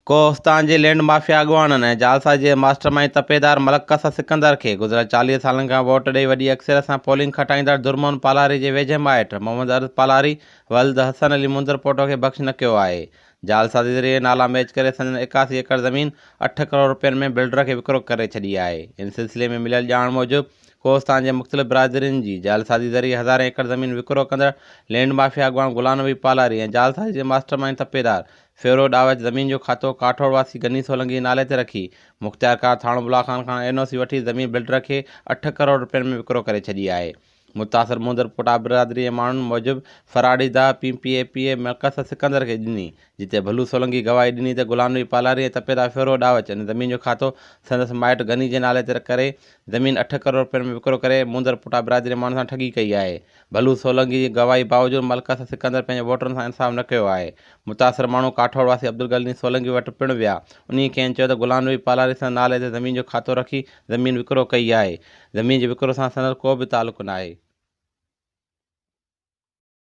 ڪوهستان جي land mafia اڳواڻن ۽ جعلسازي جي ماسٽر مائينڊ تپيدار ملڪ قصر سڪندر کي گذريل 40 سالن کان ووٽ ڏئي وڏي اڪثريت سان پولنگ کٽائيندڙ درموهن پالاري جي ويجهي مائٽ محمد عرض پالاري ولد حسن علي منڌر پوٽو کي بخش نه ڪيو آهي. جعلسازي ذريعي نالا ميچ ڪري سندن 81 ايڪڙ زمين اٺ ڪروڙ رپين ۾ بلڊر کي وڪرو ڪري ڇڏي آهي. ان سلسلي ۾ مليل ڄاڻ موجب ڪوهستان جي مختلف برادرين جي جعلسازي ذريعي هزارين ايڪڙ زمين وڪرو ڪندڙ لينڊ مافيا اڳواڻ غلام نبي پالاري ۽ جعلسازي جي ماسٽر مائينڊ تپيدار ڦيرو ڏاوچ زمين جو کاتو ڪاٺوڙ واسي غني سولنگي جي نالي تي رکي مختيارڪار ٿاڻو بلا خان کان اين او سي وٺي زمين بلڊر کي اٺ ڪروڙ رپين ۾ وڪرو ڪري ڇڏي آهي. متاثر موندر پوٽا برادري جي ماڻهن موجب فراڊي داهه پي پي اي پي اي ملڪس سڪندر کي ڏني جتي ڀلو سولنگي گواهي ڏني ته غلام نبي پالاري ۽ تپيدار ڦيرو ڏاوچ ان زمين جو کاتو سندس مائٽ غني جي نالي تي ڪري زمين اٺ ڪروڙ رپين ۾ وڪرو ڪري موندر پوٽا برادري جي ماڻهن سان ٺڳي ڪئي آهي. ڀلو سولنگي جي گواهي باوجود ملڪس سڪندر پنهنجي ووٽرن سان انصاف نه ڪيو آهي. متاثر ماڻهو ڪاٺوڙ واسي عبدالغني سولنگي وٽ پڻ ويا. انهي کين چيو ته غلام نبي پالاري سندس نالي تي زمين جو کاتو رکي زمين وڪرو ڪئي آهي. زمين جي وڪرو سان سندس ڪو به تعلق ناهي.